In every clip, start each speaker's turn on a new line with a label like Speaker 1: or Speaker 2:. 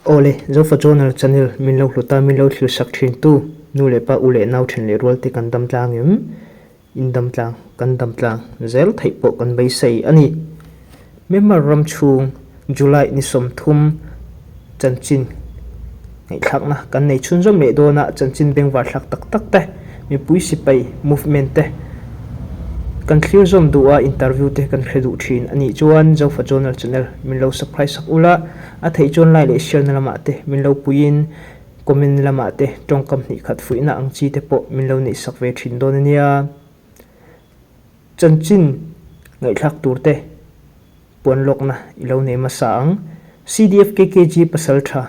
Speaker 1: Awle, Zofa Journal channel min lo hlut a, min lo thlir sak thin tu nu leh pa u leh nau then leh rual te kan dam tlang em? In dam tlang, kan dam tlang zel theih pawh kan beisei a ni. Myanmar ram chhung July ni 30 chanchin ngaihthlakna kan nei chhunzawm leh dawn a, chanchin bengvar thlak tak tak te, mipui sipai movement te kan thlir zawm duh a, interview te kan hre duh thin a nih chuan Zofa Journal channel min lo subscribe sak ula, A theih chuan lai leh hrialna lamah te min lo puiin comment lamah te tawngkam hnih khat fuihna ang chi te pawh min lo neih sak ve thin dawn a nia. Chanchin ngaihthlak tur te puan lawkna i lo nei hmasa ang. CDF KKG pasal tha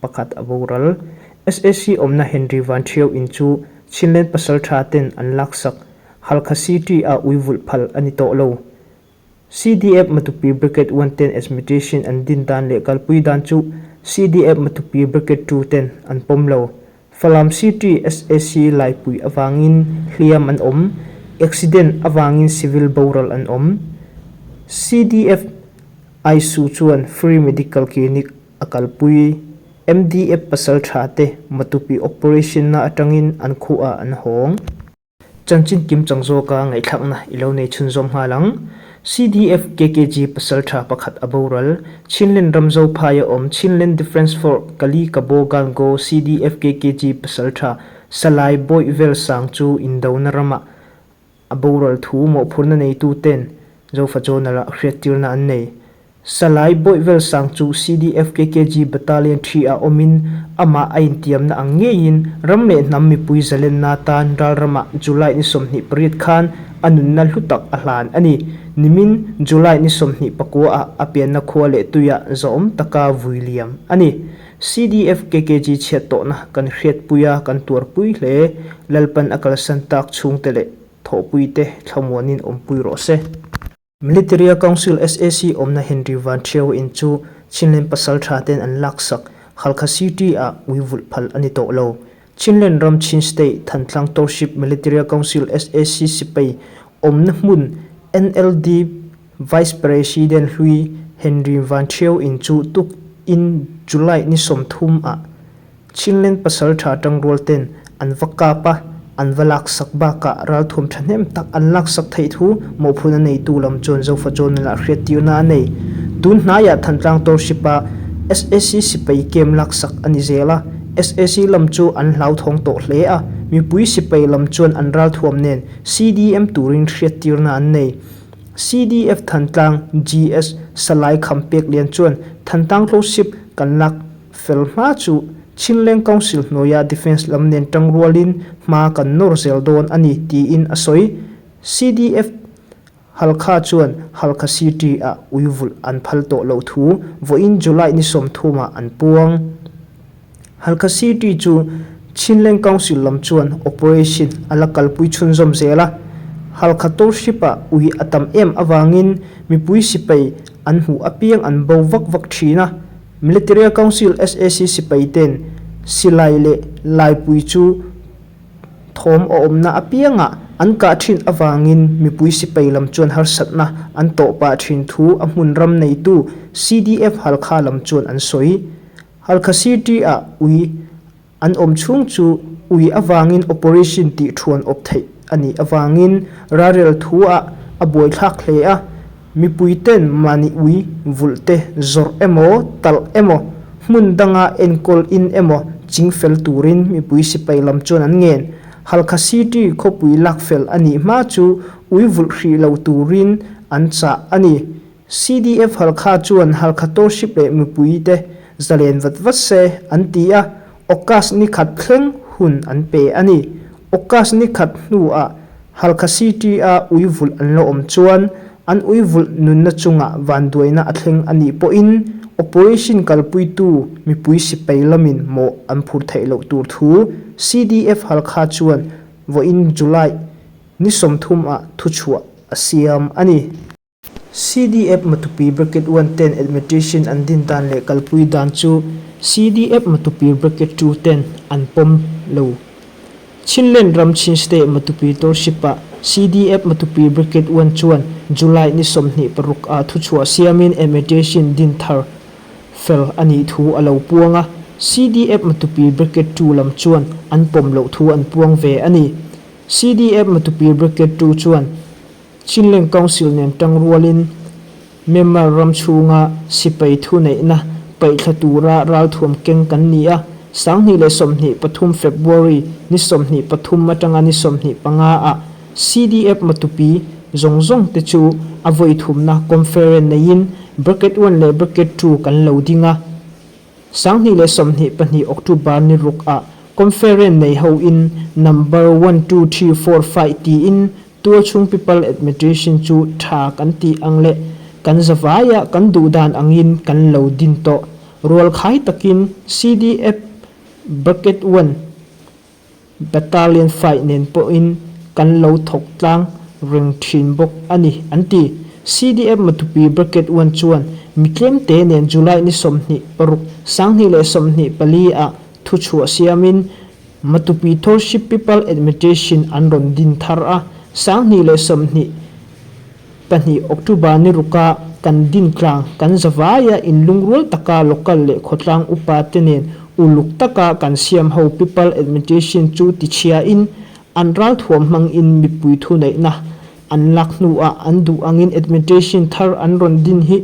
Speaker 1: pakhat a boral. SAC awmna Henry Van Thiau in chu Chinland pasal tha ten an laksak Halkha City ah ui vulh phal a ni tawh lo. CDF Matupi Brigade One ten Administration an din dan leh kalpui dan chu CDF Matupi Brigade Two ten an pawm lo. Falam City SAC laipui avangin hliam an awm, accident avangin civil boral an awm. CDF Aisu chuan Free Medical Clinic a kalpui. MDF pasal tha te Matupi Operation na atangin an khuah an hawng. Chanchin kim chang zawka ngaihthlakna i lo nei chhunzawm nghal ang. CDF KKG pasal tha pakhat a boral, Chinland ram Zophaia awm Chinland Defence Force Kali Kabo Gango CDF KKG pasal tha Salai Bawih Vel Sang chu indona ramah a boral thu mawhphurna neitu ten Zofa Journal-ah hriattirna an nei. Salai Bawihvel Sang chu CDF KKG Battalion 3 ah awmin amah a intiamna ang ngeiin ram leh hnam mipui zalenna tan ralramah July ni 28 khan a nunna hlu tak a hlan a ni. Nimin July ni 29 ah a pianna khua leh tuiah zawhawm taka vui liam a ni. CDF KKG chhiat tawhna kan hriatpui a, kan tuarpui hle. Lalpan a kalsan tak chhungte leh thawhpuite thlamuanin awmpui rawh se. Military-a Council SAC awmna Henry Van Thiau in chu Chinland pasal tha ten an laksak Halkha City-ah ui vulh phal a ni tawh lo. Chinland ram Chin State Thantlang Township Military-a Council SAC sipai awmna hmun NLD Vice President hlui Henry Van Thiau in chu tuk in July ni 30 ah Chinland pasalṭha ṭangrual ten an va kap a, an va laksak bakah ralthuam ṭhahnem tak an laksak theih thu mawhphurhna neitu lam chuan Zofa Journal-ah hriattirna a nei. Tun hnaiah Thantlang Township-a SAC sipai kem laksak a ni zel a, SAC lam chu an hlauthawng tawh hle a, mipui sipai lam chuan an ralthuam nen CDM turin hriattirna an nei. CDF Thantlang GS Salai Khampek Lian chuan Thantlang Township kan lak Fel hma chu Chinleng Council hnuaia Defence lam nen tangrualin hma kan nawr zel dawn a ni tiin a sawi. CDF Halkha chuan Halkha City ah ui vulh an phal tawh loh thu vawiin July ni 30 ah an puang. Halkha City chu Chinleng Council lam chuan operation a la kalpui chhunzawm zel a. Halkha Township ah ui a tam em avangin mipui sipai an hmuh apiang an bo vak vak thin a. Military Council SAC sipai ten silai leh laipui chu thawm a awmna apiangah an kah thin avangin mipui sipai lam chuan harsatna an tawh pah thin thu a hmun ram neitu CDF Halkha lam chuan an sawi. Halkha City ah ui an awm chhung chu ui avangin operation tih thuan awp theih a nih avangin rarel thu ah a buaithlak hle a, mipui ten mahni ui vulh te zawrh emaw talh emaw hmun danga enkawl in emaw ching fel turin mipui sipai lam chuan an ngen. Halkha City khawpui lak fel a nih hma chu ui vulh hrih lo turin an chah a ni. CDF Halkha chuan Halkha Township leh mipui te zalen vat vat se an ti a, August ni khat thleng hun an pe a ni. August ni khat hnuah Halkha City-a ui vulh an la awm chuan an ui vulh nunna chungah vanduaina a thleng a nih pawhin Operation kalpuitu mipui sipai lamin mawh an phur theih loh tur thu CDF Halkha chuan vawiin July ni 30 ah thuchhuah a siam a ni. CDF Matupi Bracket One ten Administration an din dan leh kalpui dan chu CDF Matupi Bracket Two ten an pawm lo. Chinland ram Chin State Matupi Township-ah CDF Matupi Bracket One chuan July ni 26 ah thuchhuah siamin Administration din thar. fel a nih thu a lo puang a, CDF Matupi Brigade Two lam chuan an pawm loh thu an puang ve a ni. CDF Matupi Brigade Two chuan Chinleng Council nen tangrualin Myanmar ram chhunga sipai thuneihna paihthla tura ralthuam keng kan ni a, 2023 February ni 23 atanga ni 25 ah CDF Matupi zawng zawng te chu a vawi thumna conference neiin Bracket One leh Bracket Two kan lo ding a. 2022 October ni ruk ah conference nei ho in Number One Two Three Four Five tiin Tualchhung People Administration chu tha kan tih ang leh kan zavaia kan duh dan angin kan lo din tawh. Rualkhai takin CDF Bracket One Battalion Fight nen pawhin kan lo thawk tlang reng thin bawk a ni, an ti. CDF Matupi Bracket One chuan mi tlemte nen July ni 26, 2024 ah thuchhuah siamin Matupi Township People Administration an rawn din thar a, 2022 October ni ruka kan din tlang kan zavaia inlungrual taka local leh khawtlang upa te nen uluk taka kan siam ho People Administration chu tichhiain an ralthuam hmangin mipui thuneihna an lak hnuah an duh angin Administration thar an rawn din hi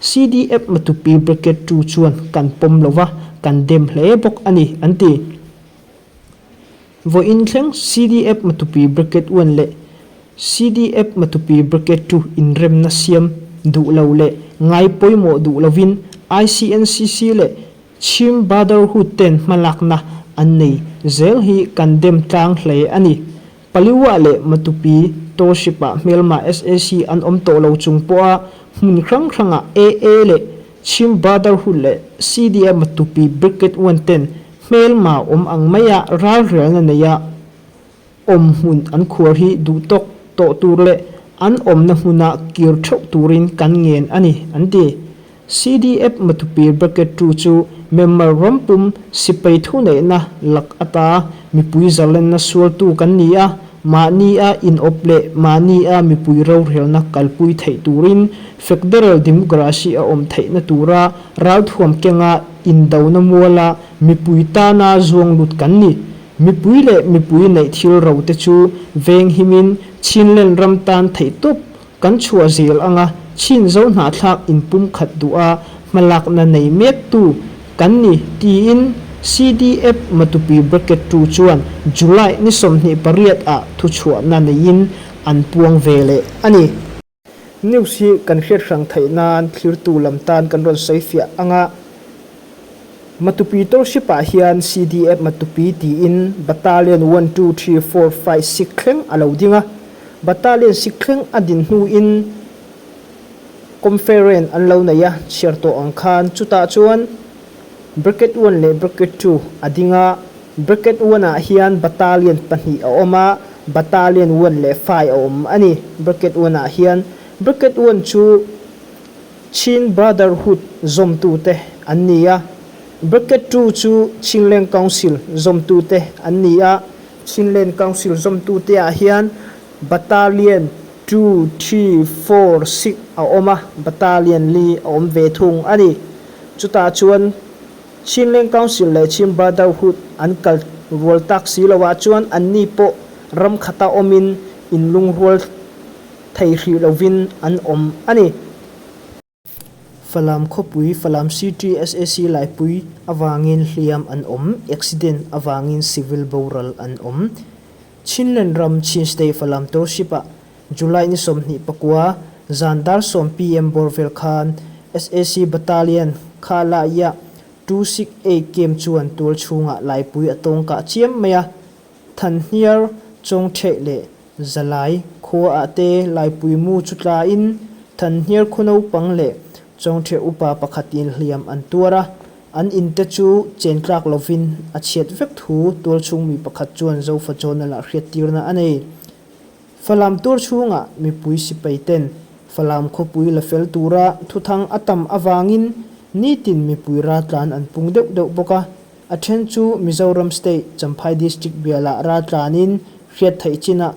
Speaker 1: CDF Matupi Brigade Two chuan kan pawm lo va, kan dem hle bawk a ni, an ti. Vawiin thleng CDF Matupi Brigade One leh CDF Matupi Brigade Two inremna siam duh lo leh ngai pawimawh duh lovin ICNCC leh Chhim Brotherhood ten hmalakna an nei zel hi kan dem tlang hle a ni. Paliwa leh Matupi Township-ah hmelma sac an awm tawh lo chung pawha hmun hrang hrangah AA leh Chhim Brotherhood leh CDF Matupi Brigade One ten hmelma awm ang maia ralrialna neia awm hmun an khuar hi duhtawk tawh tur leh an awmna hmuna kir theuh turin kan ngen a ni, an ti. CDF Matupi Bracket Two chu Myanmar rampum sipai thuneihna lak ata mipui zalenna sualtu kan ni a, mahnia inawp leh mahnia mipui rorelna kalpui theih turin Federal Democracy a awm theihna tura ralthuam kenga indona muala mipui tana zuanglut kan ni. Mipui leh mipui neih thil ro te chu veng himin Chinland ram tan theihtawp kan chhuah zel anga Chin zo hnahthlak inpumkhat duha hmalakna nei mektu kan ni tiin CDF Matupi Bracket Two chuan July ni 28 ah thuchhuahna neiin an puang ve leh a ni. News hi kan hriat hrang theih nan thlirtu lam tan kan rawn sawi fiah ang a, Matupi Township ah hian CDF Matupi tiin Battalion one two three four five six thleng a lo ding a, Battalion six thleng a din hnuin Conference an lo nei a, chhiar tawh ang khan chutah chuan Bracket one leh Bracket two a ding a, Bracket one ah hian Battalion pahnih a awm a, Battalion one leh five a awm a ni. Bracket one ah hian Bracket one chu Chin Brotherhood zawmtute an ni a, Bracket two chu Chinleng Council zawmtute an ni a. Chinleng Council zawmtute ah hian Battalion two, three, four, six a awm a, Battalion li a awm ve thung a ni. Chutah chuan Chinleng Council leh Chin Brotherhood an kal rual tak si loah chuan anni pawh ram khata awmin inlungrual thei hrih lovin an awm a ni. Falam khawpui Falam City sac laipui avangin hliam an awm, accident avangin civil boral an awm. Chinland ram Chin State Falam Township-ah July ni 29 zan dar 10 pm bawr vel khan sac Battalion Kha-la-ia 268 Camp chuan tual chhungah laipui a tawng kah chiam mai a, Thanhniar Chawngtheh leh Zalai khuaah te laipui mu chu tlain Thanhniar khaw naupang leh Chawngtheh upa pakhatin hliam an tuar a, an inte chu chen tlak lovin a chhiat vek thu tualchhung mi pakhat chuan Zofa Journal ah hriattirna a nei. Falam tur chhungah mipui sipai ten Falam khawpui la fel tura thuthang a tam avangin nitin mipui raltlan an pung deuh deuh bawk a, A then chu Mizoram State Champhai District bialah raltlanin hriat theih chinah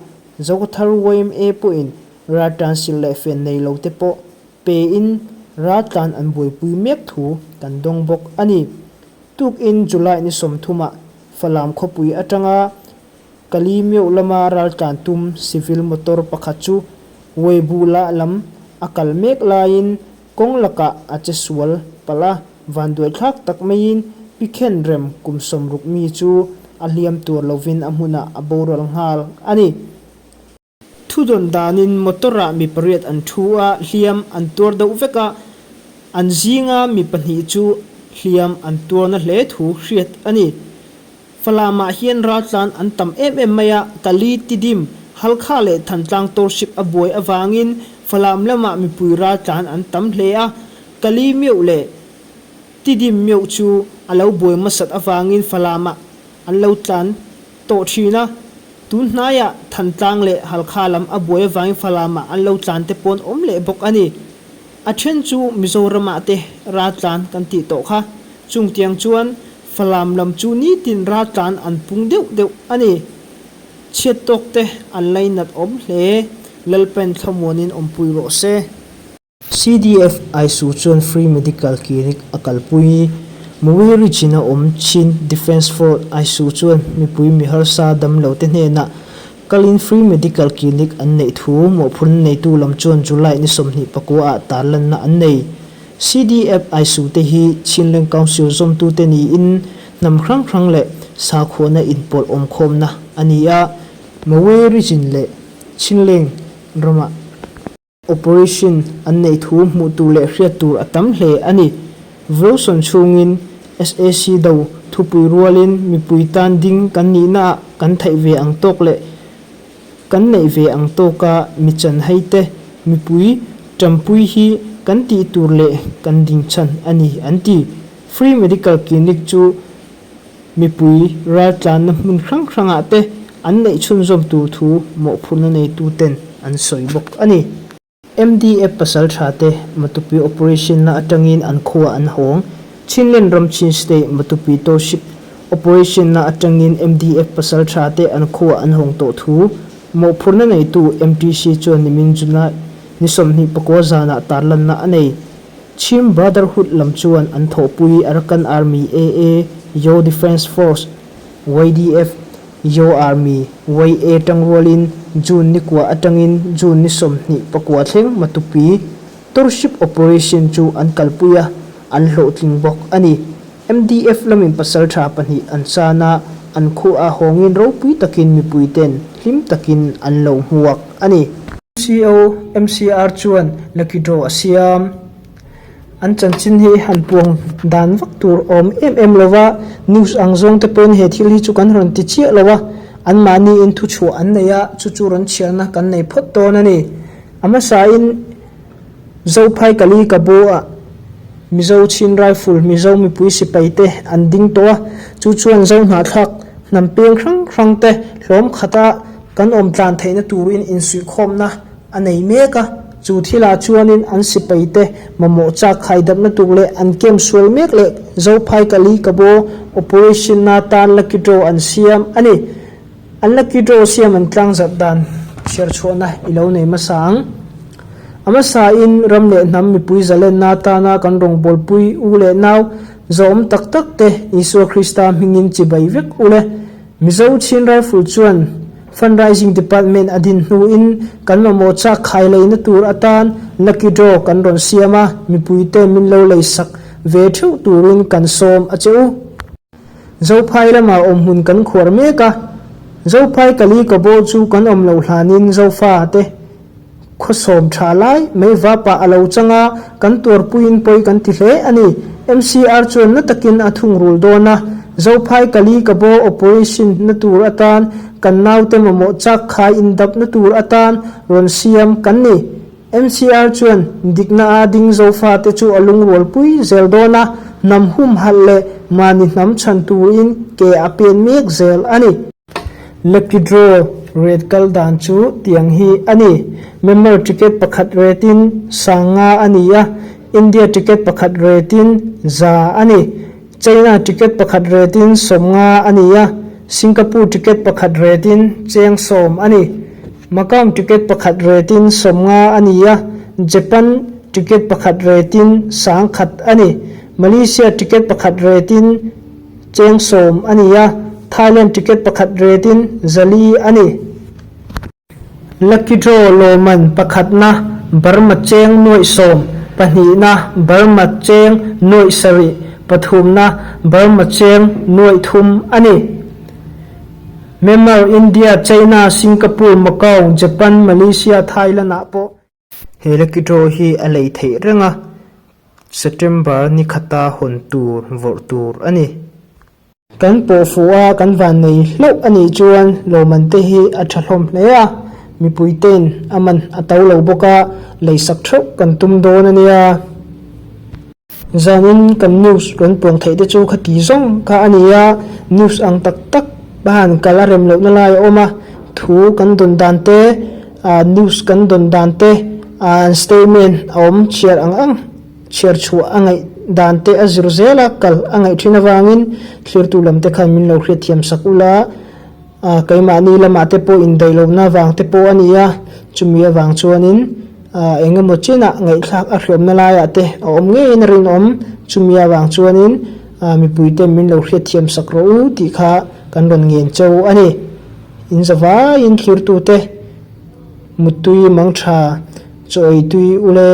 Speaker 1: Zokhawthar yma pawhin raltlan sil leh fen nei lo te pawh pein Raltlan an buaipui mek thu kan dawng bawk a ni. Tukin July ni sawmthumah Falam khawpui atanga Kali meuh lama raltlan tum civil motor pakhat chu Weibulah lam a kal mek laiin kawng lakah a che sual palh a, vanduaithlak tak maiin Pi Khen Rem kum 60 mi chu a hliam tur lovin a hmunah a boral nghal a ni. Thudawn danin motor-ah mi pariat an thu a, hliam an tuar deuh vek a, an zinga mi pahnih chu hliam an tuarna hle thu hriat a ni. Falamah hian raltlan an tam em em mai a, Kali, Tidim, Halkha leh Thantlang Township a buai avangin Falam lamah mipui raltlan an tam hle a, Kali meuh leh Tidim meuh chu a lo buai hmasat avangin Falamah an lo tlan tawh thin a, tun hnaiah Thantlang leh Halkha lam a buai avangin Falamah an lo tlan te pawn awm leh bawk a ni. A then chu Mizoramah te raltlan kan tih tawh kha. Chungtiang chuan Falam lam chu nitin raltlan an pung deuh deuh a ni. Chhiat tawk te an lainat awm hle. Lalpen thlamuanin awmpui rawh se. CDF Aisu chuan Free Medical Clinic a kalpui. Mawi Ridge-in a awm chin Defence Force Aisu chuan mipui mi harsa damlo te hnenah kalin Free Medical Clinic an neih thu mawhphurhna neitu lam chuan July ni 24 ah tarlanna an nei. CDF Aisu te hi Chinleng Council zawmtute niin hnam hrang hrang leh sakhuana inpawlh awmkhawmna a ni a. Mawi Ridge-in leh Chinleng ramah. Operation an neih thu hmuh tur leh hriat tur a tam hle a ni. Vloson chhungin sac do thupui rualin mipui tan ding kan nihnaah kan theih ve ang tawk leh kan neih ve ang tawka mi chanhai te mipui tampui hi kan tih tur leh kan dingchhan a ni an ti. Free Medical Clinic chu Mipui raltlanna hmun hrang hrangah te an neih chhunzawm tur thu mawhphurhna neituten an sawi bawk a ni. MDF pasal tha te Matupi Operation na atangin an khua an hawng. Chinland ram Chin State Matupi Township Operation na atangin MDF pasal tha te an khua an hawng tawh thu mawhphurhna neitu MTC chuan nimin July ni 24 zanah tarlanna a nei. Chhim Brotherhood lam chuan an thawhpui Arakan Army, AA, Yaw Defence Force, YDF, Yaw Army, YA tangrualin June ni kua atangin June ni 24 thleng Matupi Tourship Operation chu an kalpui a, an hlawhtling bawk a ni. MDF lamin pasaltha pahnih an chan a, an khuah hawngin ropui takin mipuiten hlim takin an lo hmuak a ni. MCO, MCR chuan lucky draw a siam. An chanchin hi han puang dan vak tur awm em em lo va, news ang zawng te pawhin he thil hi chu kan rawn ti chiah lo a, anmahniin thuchhuah an nei a, chu chu rawn chhiarna kan nei phawt dawn a ni. A hmasain Zophai Kali Kabo-ah Mizo Chin Rifle, Mizo mipui sipai te an ding tawh a, chu chuan Zo hnahthlak hnam peng hrang hrang te hlawm khata kan awm tlan theihna turin insuihkhawmna a nei mek a, chu thilah chuanin an sipai te mamawh chak khaidapna tur leh an camp sual mek leh Zophai Kali Kabo Operation-na tan lucky draw an siam a ni. An lucky draw siam an tlangzarh dan chhiar chhuahna i lo nei hmasa ang. A hmasain ram leh hnam mipui zalenna atana kan rawngbawlpui u leh nau zawhawm tak tak te Isua Krista hmingin chibai vek u le. Mizo Chin Rifle chuan Fundraising Department a din hnuin kan mamawh chak khai leina tur atan lucky draw kan rawn siam a, mipuite min lo leisak ve theuh turin kan sawm a che u. Zophai lamah awmhmun kan khuar mek a, Zophai Kali Kabo chu kan awm loh hlanin Zofa te khawsawm tha lai mai vapah a lo chang a, kan tuarpuiin pawi kan ti hle a ni. MCR chuan na takin a thungrul dawn a, Zophai Kali Kabo operation na tur atan kan naute mamawh chak khai indapna tur atan rawn siam kan ni. MCR chuan dikna a ding Zofate chu a lungrualpui zel dawn a, hnam humhalh leh mahni hnam chhan turin ke a pen mek zel a ni. Lucky draw rate kal dan chu tiang hi a ni. Member ticket pakhat rate in 5000 a ni a, India ticket pakhat rate in 100 a ni. China ticket pakhat rate in 50 a ni a, Singapore ticket pakhat rate in cheng 10 a ni. Macau ticket pakhat rate in 50 a ni a, Japan. ticket pakhat rate-in 10,000 a ni. Malaysia ticket pakhat rate-in cheng 10 a ni a, Thailand ticket pakhat rate-in 400 a ni. Lucky draw lawmman pakhatna Burma cheng 10,000, pahnihna Burma cheng 7,000, pathumna Burma cheng 3,000 a ni. Myanmar, India, China, Singapore, Macau, Japan, Malaysia, Thailand ah pawh he lucky draw hi a lei theih reng a, September ni khata hawn tur vawrh tur a ni. Kan pawh fuh a, kan van nei hlauh a nih chuan lawmman te hi a tha hlawm hle a, mipui te'n a man a to lo bawk a, leisak theuh kan tum dawn a nia. Zanin kan news rawn puang theih te chu khati zawng kha a ni a, news ang tak tak a han kal a rem lohna lai a awm a, thu kan dawn dan te, news kan dawn dan te, an statement a awm chhiar ang ang chhiar chhuah a ngaih dan te a zir zel a, kal a ngaih thin avangin thlirtu lam te khan min lo hriatthiam sak ula, keimahni lamah te pawh indaih lohna avang te pawh a ni a, chumi avang chuanin. Eng emaw chinah ngaihthlak a hriawmna laiah te a awm ngeiin a rinawm. Chumi avang chuanin mipuite min lo hriatthiam sak rawh u tih kha kan rawn ngen cho a ni. In zavaiin thlirtute muttui mangtha chaw ei tui ule.